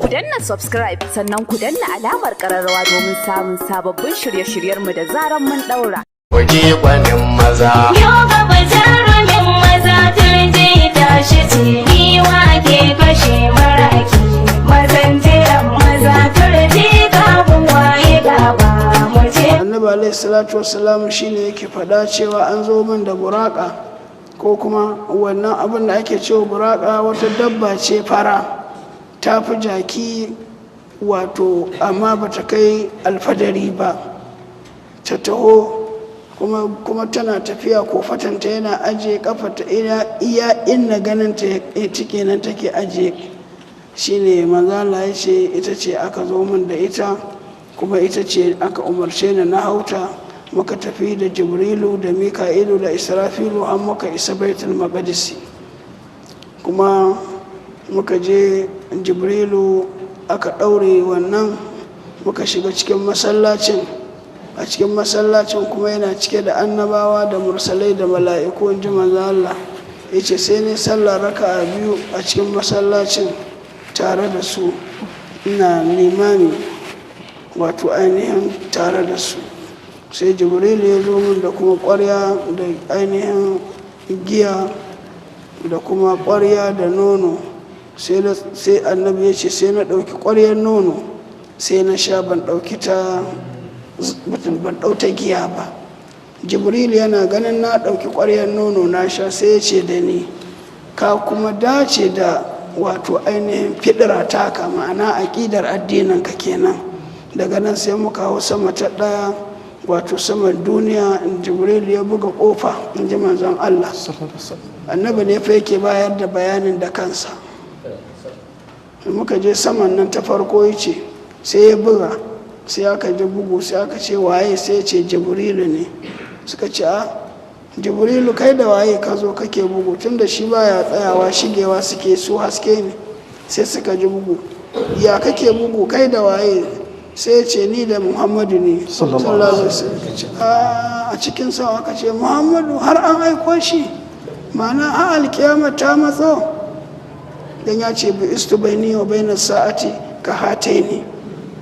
Danna subscribe, sannan ku danna alamar kararrawa domin samun sababbin shirye-shiryenmu da zaran mun daura. Waje gwanin maza. Yau gaba jarumin maza, turje tashi ce, giwa ke kashe maraki. Mazan jiran maza, turje kafin waye gaba mu je. Annabi alaihi salatu wassalam shine yake faɗa cewa an zo min da buraka, ko kuma wannan abin da ake cewa buraka, wata dabba ce fara, ta fi jaki wato, amma ba ta kai alfadari ba. Ta taho kuma tana tafiya, ko fatanta yana ajiye kafata iya inna ganin ta cike nan take ajiye. Shine manzala ya ce ita ce aka zo min da ita, kuma ita ce aka umarce ni na hauta, muka tafi da Jibrilu da Mika'ilu da Israfilu har muka isa Baitul Maqdisi. Kuma muka je, Jibrilu aka ɗaure wannan, muka shiga cikin masallacin. A cikin masallacin kuma yana cike da annabawa da mursalai da mala'iku, in ji manzo Allah. Ya ce sai ne sallah raka'a biyu a cikin masallacin tare da su, ina limami, wato ainihin tare da su. Sai Jibril ya zo min da kuma ƙwarya da ainihin giya da kuma ƙwarya da nono. Sai annabi ya ce sai na ɗauki ƙwaryar nono sai na sha, ban ɗauki ta, ban ɗauta giya ba. Jibril yana ganin na ɗauki ƙwaryar nono na sha, sai ya ce da ni, "Ka kuma dace da wato ainihin fidira taka, ma'ana aƙidar addinin ka kenan." Daga nan sai muka hau sama ta ɗaya, wato saman duniya. Jibril ya buga ƙofa, in ji manzon Allah. Annabi ne fa yake bayar da bayanin da kansa. Muka je saman nan ta farko, ya ce sai ya buga, sai aka ji bugu, sai aka ce, "Waye?" Sai ya ce, "Jibrilu ne." Suka ce, "A, Jibrilu, kai da waye ka zo kake bugu?" Tunda shi baya tsayawa, shigewa suke, su haske ne. Sai suka ji bugu, "Ya kake bugu? Kai da waye?" Sai ya ce, "Ni da Muhammadu ne," sallallahu alaihi wasallam. Ce a cikin sa aka ce, "Muhammadu, har an aiko shi? Ma'ana a alkiyama ta matso?" Dan ya ce, "Bi istu baini wa baina sa'ati ka hataini."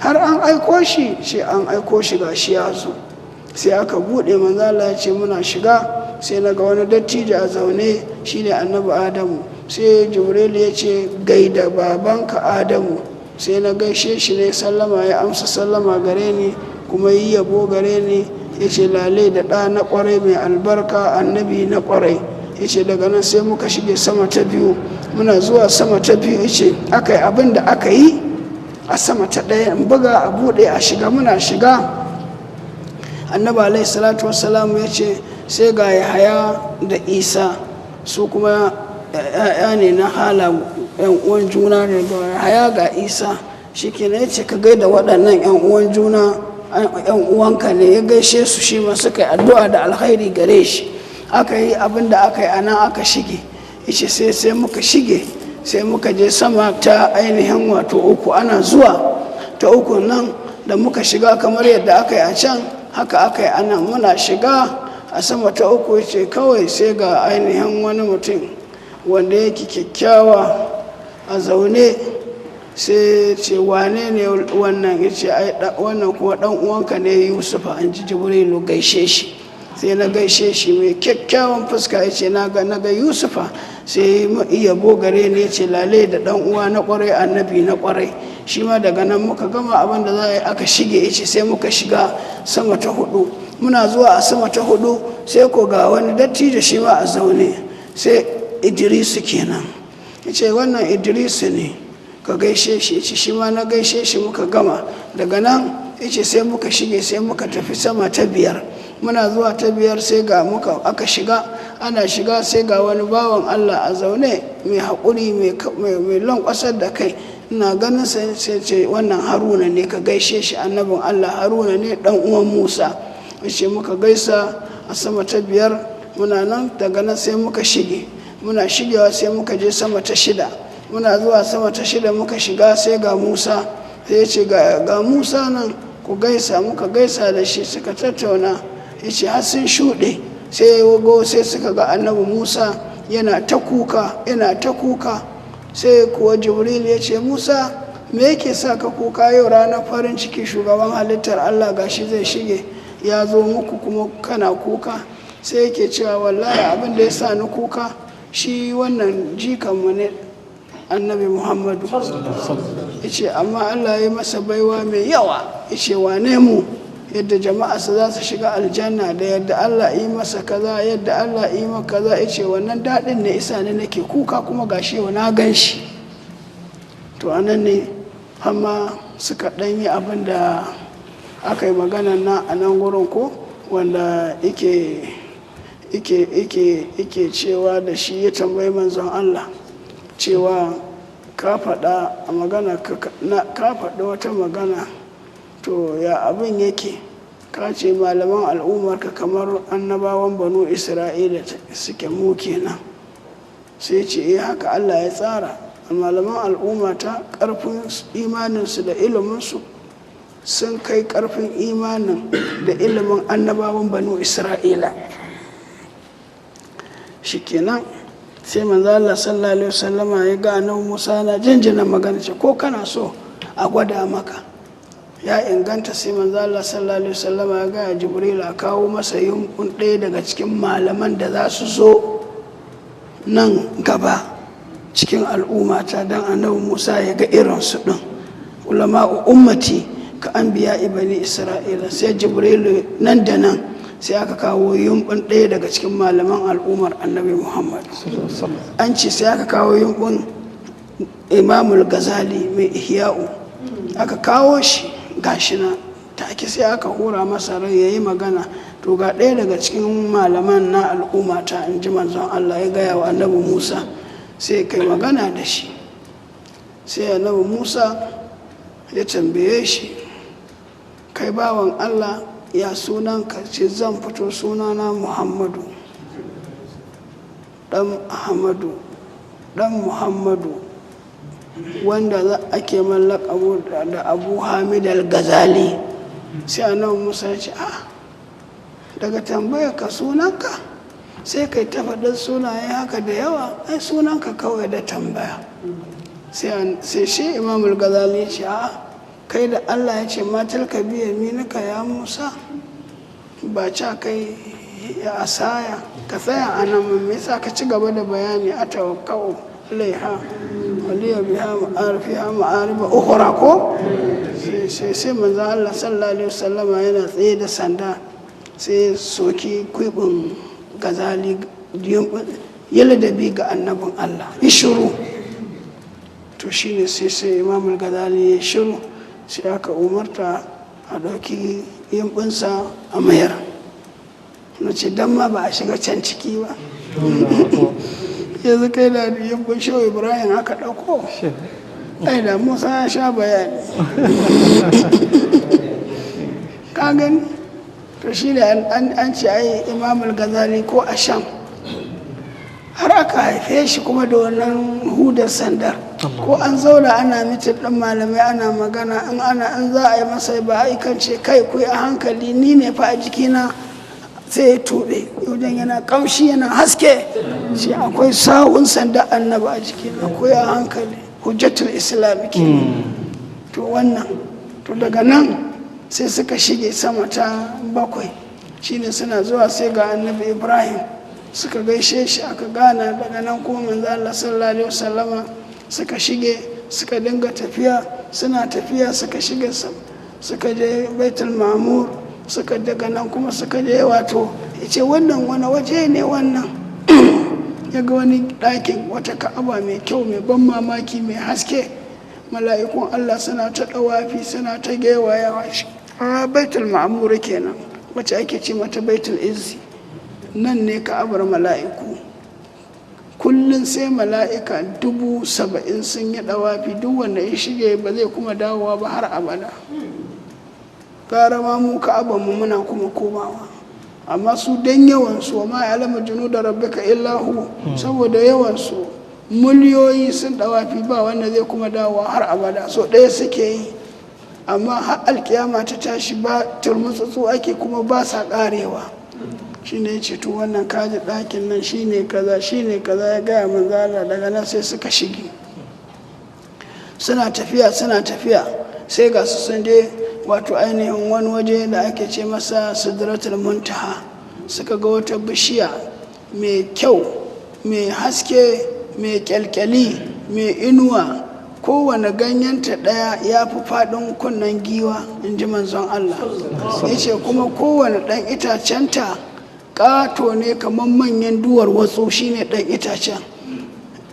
Har an aiko shi? Shi an aiko shi, gashi ya zo. Sai aka bude. Manzo Allah ya ce muna shiga sai na ga wani dattijo a zaune, shine Annabi Adamu. Sai Jibril ya ce, "Gaida babanka Adamu." Sai na gaishe shi ne sallama, ya amsa sallama gare ni, kuma yi yabo gare ni, ya ce, "Lale da ɗa na ƙwarai mai albarka, annabi na ƙwarai." Ya ce daga nan sai muka shige sama ta biyu. Muna zuwa sama ta biyu, ya ce aka yi abin da aka yi a sama ta ɗaya, in buga a buɗe a shiga. Muna shiga, Annabi alaihi salatu wassalamu ya ce sai ga Yahaya da Isa, su kuma ya'ya ne na hala, yan uwan juna ne. Ga Yahaya ga Isa. Shi kenan, ya ce ka gaida waɗannan yan uwan juna, yan uwanka ne. Ya gaishe su, shi ma suka yi addu'a da alkhairi gare shi. Aka yi abin da aka yi a nan, aka shige. Yace sai muka shige, sai muka je sama ta ainihin wato uku. Ana zuwa ta uku nan da muka shiga, kamar yadda aka yi a can, haka aka yi a nan. Muna shiga a sama ta uku, ce kawai sai ga ainihin wani mutum wanda yake kyakkyawa a zaune. Sai ce, "Wane ne wannan?" Ya ce, "Wannan kuma dan uwanka ne Yusufa," an ji Jibrilu, "gaishe shi." Sai na gaishe shi, mai kyakkyawan fuska. Ya ce na ga Yusufa. Sai iya bogare ne, ya ce, "Lale da dan uwa na kwarai, annabi na kwarai." Shi ma daga nan muka gama abin da za a yi, aka shige. Ya ce sai muka shiga sama ta hudu. Muna zuwa a sama ta hudu, sai ko ga wani dattijo shi ma a zaune, sai Idrisu kenan. Ya ce, "Wannan Idrisu ne, ka gaishe shi." Ya ce shi ma na gaishe shi, muka gama. Daga nan, ya ce sai muka shige, sai muka tafi sama ta biyar. Muna zuwa ta biyar, sai ga muka aka shiga. Ana shiga, sai ga wani bawan Allah a zaune, mai haƙuri, mai lankwasar da kai. Ina ganin sai ce, "Wannan Haruna ne, ka gaishe shi, annabin Allah Haruna ne, dan uwan Musa." Ce muka gaisa a sama ta biyar. Muna nan, daga nan sai muka shige. Muna shigewa, sai muka je sama ta shida. Muna zuwa sama ta shida, muka shiga, sai ga Musa. Sai ya ce, "Ga Musa nan, ku gaisa." Muka gaisa da shi, suka tattauna. Ya ce har sun shuɗe, sai ya wago, sai suka ga Annabi Musa yana ta kuka, yana ta kuka. Sai kuwa Jibril ya ce, "Musa, Me yake sa ka kuka yau ranar farin ciki, shugaban halittar Allah gashi zai shige ya zo muku kuma kana kuka? Sai yake cewa wallahi abin da ya sa ni kuka, shi wannan jikanmu ne, Annabi Muhammadu, yace amma Allah ya masa baiwa mai yawa. Yace wane mu, yadda jama'a su za su shiga aljanna, da yadda Allah yi masa kaza, yadda Allah yi masa kaza. Yace wannan daɗin ne isa ne nake kuka, kuma gashi yau na gan shi. To anan ne amma suka ɗan yi abin da aka yi magana na a nan gurin, ko wanda yake cewa da shi, ya tambayi Manzon Allah cewa ka faɗa a magana ka faɗi wata magana, to ya abin yake? Ka ce malaman al'ummarka kamar annabawan Banu Isra'ila suke, mu kenan. Sai ce eh, haka Allah ya tsara. Malaman al'umma ta ƙarfin imaninsu da iliminsu sun kai ƙarfin imanin da ilimin annabawan Banu Isra'ila. Shikenan sai Manzo Allah sallallahu alaihi wasallama ya ga Annabi Musa na jinjina magana, ce ko kana so a gwada maka ya inganta? Sai Manzo Allah sallallahu alaihi wasallama ya ga Jibril a kawo masa yumbun ɗaya daga cikin malaman da za su zo nan gaba cikin al'ummata, don Annabi Musa ya ga irinsu ɗin, ulama'u ummati ka anbiya Bani Isra'ila. Sai Jibrilu nan da nan sai aka kawo yumbun ɗaya daga cikin malaman al'ummar Annabi Muhammad. An ce sai aka kawo yumbun Imamul Gazali mai Ihya'u. Aka kawo shi, gashi na take sai aka hura masa rai ya yi magana. To ga ɗaya daga cikin malaman na al'ummata, in ji Manzon Allah ya gaya wa Annabi Musa, sai kai magana da shi. Sai Annabi Musa ya tambaye shi, kai bawan Allah, ya sunan ka? Ce zan fito, sunana Muhammadu dan Ahmadu dan Muhammadu, wanda za ake mallaka da Abu Hamid al-Gazali. Sai Annabi Musa ya ce a daga tambayar ka sunanka sai kai ta faɗin sunaye haka da yawa, ai sunanka kawai da tambaya. Sai shi Imam al-Ghazali ya ce a kai da Allah ya ce ma tilka bi yaminika ya Musa, ba ca kai ya asaya ka tsaya a nan, me yasa ka ci gaba da bayani? A tawakkau alaiha waliya biha ma'arifiha ma'ariba ukhra. Ko sai Manzo Allah sallallahu alaihi wasallama yana tsaye da sanda, sai soki kwibin Gazali, ya ladabi ga annabin Allah ya shiru. To shine sai Imam Gazali ya shiru, sai aka umarta a ɗauki yimbinsa a mayar. Na ce don ma ba a shiga can ciki ba. Yanzu kai da yimbin Shehu Ibrahim aka ɗauko, ai da Musa ya sha bayani. Ka gani? To shi ne an ce ai Imamul Gazali ko a Sham har aka haife shi, kuma da wannan hudar sandar, ko an zauna ana mitin ɗin malamai ana magana, in ana an za a yi masa ba a kan ce kai ku a hankali, ni ne fa a jikina. Sai ya tuɓe wajen, yana kamshi yana haske shi, akwai sawun sanda Annabi a jikina, ku a hankali, hujjatul Islam ke. To wannan, to daga nan sai suka shige sama ta bakwai. Shine suna zuwa sai ga Annabi Ibrahim, suka gaishe shi, aka gana. Daga nan kuma Manzo Allah sallallahu alaihi wasallama suka shige, suka dinga tafiya, suna tafiya suka shige, suka je Baitul Mamur. Suka daga nan kuma suka je, wato yace wannan wani waje ne wannan? Ya ga wani ɗakin wata Ka'aba mai kyau, mai ban mamaki, mai haske, mala'ikun Allah suna ta ɗawafi, suna ta gewayawa. A Baitul Ma'amur kenan, wacce ake ce mata Baitul Izzi. Nan ne Ka'abar mala'iku. Kullum sai mala'ika 70,000 sun yi ɗawafi. Duk wanda ya shige ba zai kuma dawowa ba har abada. Gara ma mu Ka'abar mu muna kuma komawa, amma su dan yawansu, wa ma ya'lamu junuda rabbika illa hu, saboda yawansu miliyoyi sun ɗawafi, ba wanda zai kuma dawowa har abada. So ɗaya suke yi, amma har alkiyama ta tashi ba turmutsutsu ake, kuma ba sa ƙarewa. Shi ne ce to wannan kaji ɗakin nan shi ne kaza, shi ne kaza, ya gaya Manzala. Daga nan sai suka shige. Suna tafiya, suna tafiya, sai ga su sun je wato ainihin wani waje da ake ce masa Sidratul Muntaha. Suka ga wata bishiya mai kyau, mai haske, mai kyalkyali, mai inuwa. Kowane ganyenta ɗaya ya fi faɗin kunnen giwa, in ji manzon Allah. Ya ce kuma kowane ɗan itacenta ƙato ne kamar manyan duwar watsu, shine ɗan itacen.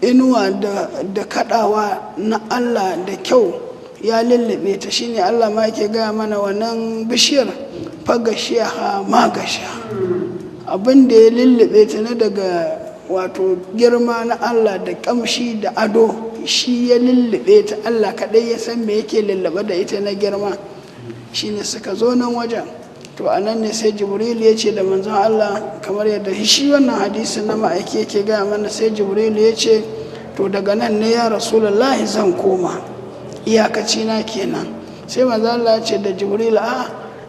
Inuwa da kaɗawa na Allah da kyau ya lullube ta. Shine Allah ma yake gaya mana wannan bishiyar, fagashiya magasha, abin da ya lullube ta na daga wato girma na Allah da kamshi da ado, shi ya lullube ta. Allah kaɗai ya san me yake lullube da ita na girma. Shine suka zo nan wajen. To a nan ne sai Jibril ya ce da manzon Allah, kamar yadda shi wannan hadisin na ma'aiki yake gaya mana, sai Jibril ya ce, "To, daga nan ne ya Rasulullahi zan koma, iyakaci na kenan." Sai manzon Allah ya ce da Jibril, "A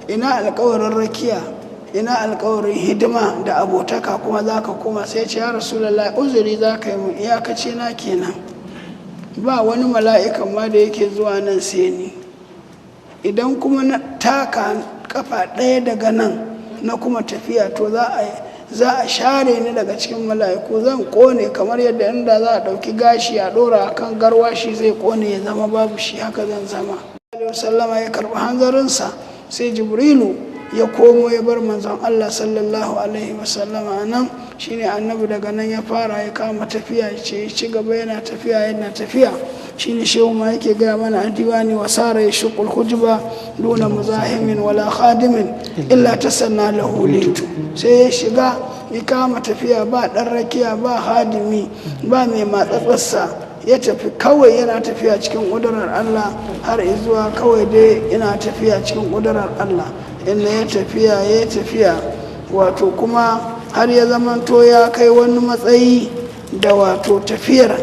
ina alkawarin rakiya, ina alkawarin hidima da abotaka, kuma za ka koma?" Sai ce, "Ya Rasulullahi, uzuri za ka yi mun, iyakaci na kenan. Ba wani mala'ikan ma da yake zuwa nan sai ni. Idan kuma na taka kafa ɗaya daga nan na kuma tafiya, to za a share ni daga cikin mala'iku, zan kone kamar yadda inda za a ɗauki gashi a ɗora a kan garwashi zai kone ya zama babu shi, haka zan zama." Sallama ya karɓi hanzarinsa. Sai Jibrilu ya komo ya bar manzon Allah sallallahu alaihi wasallama nan. Shine annabi daga nan ya fara ya kama tafiya, ce ci gaba, yana tafiya, yana tafiya. Shine shehu ma yake gaya mana a diwani, wasara ya shuqul hujba duna muzahimin wala khadimin illa tasanna lahu litu. Sai ya shiga ya kama tafiya, ba dan rakiya, ba hadimi, ba mai matsatsarsa. Ya tafi kawai, yana tafiya cikin ƙudurar Allah, har zuwa kawai dai yana tafiya cikin ƙudurar Allah. Inda ya tafiya, ya tafiya, wato kuma har ya zamanto ya kai wani matsayi da wato tafiyar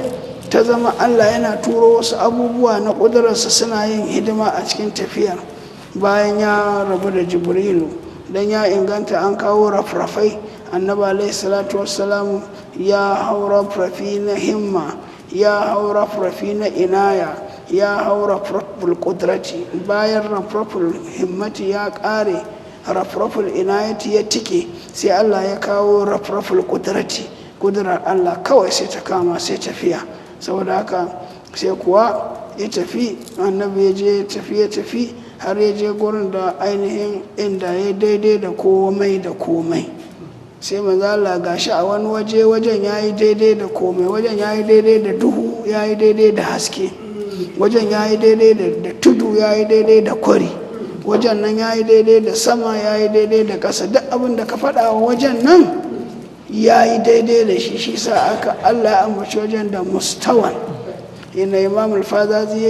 ta zama Allah yana turo wasu abubuwa na ƙudurarsa suna yin hidima a cikin tafiyar. Bayan ya rabu da Jibrilu, don ya inganta an kawo rafrafai, annabi alaihi salatu wassalamu ya hau rafrafi na himma, ya hau rafrafi na inaya, ya hau rafraful kudrati. Bayan rafraful himmati ya ƙare, rafraful inayati ya tike, sai Allah ya kawo rafraful kudrati. Kudurar Allah kawai sai ta kama, sai tafiya. Saboda haka sai kuwa ya tafi, annabi ya je tafi, ya tafi har ya je gurin da ainihin inda ya daidai da komai da komai. Sai manzo Allah gashi a wani waje, wajen ya yi daidai da komai. Wajen ya yi daidai da duhu, ya yi daidai da haske. Wajen ya yi daidai da tudu, ya yi daidai da kwari. Wajen nan ya yi daidai da sama, ya yi daidai da ƙasa. Duk abin da ka faɗa wa wajen nan, ya yi daidai da shi. Shi sa aka Allah ya ambaci wajen da mustawan. Ina Imam Alfazazi.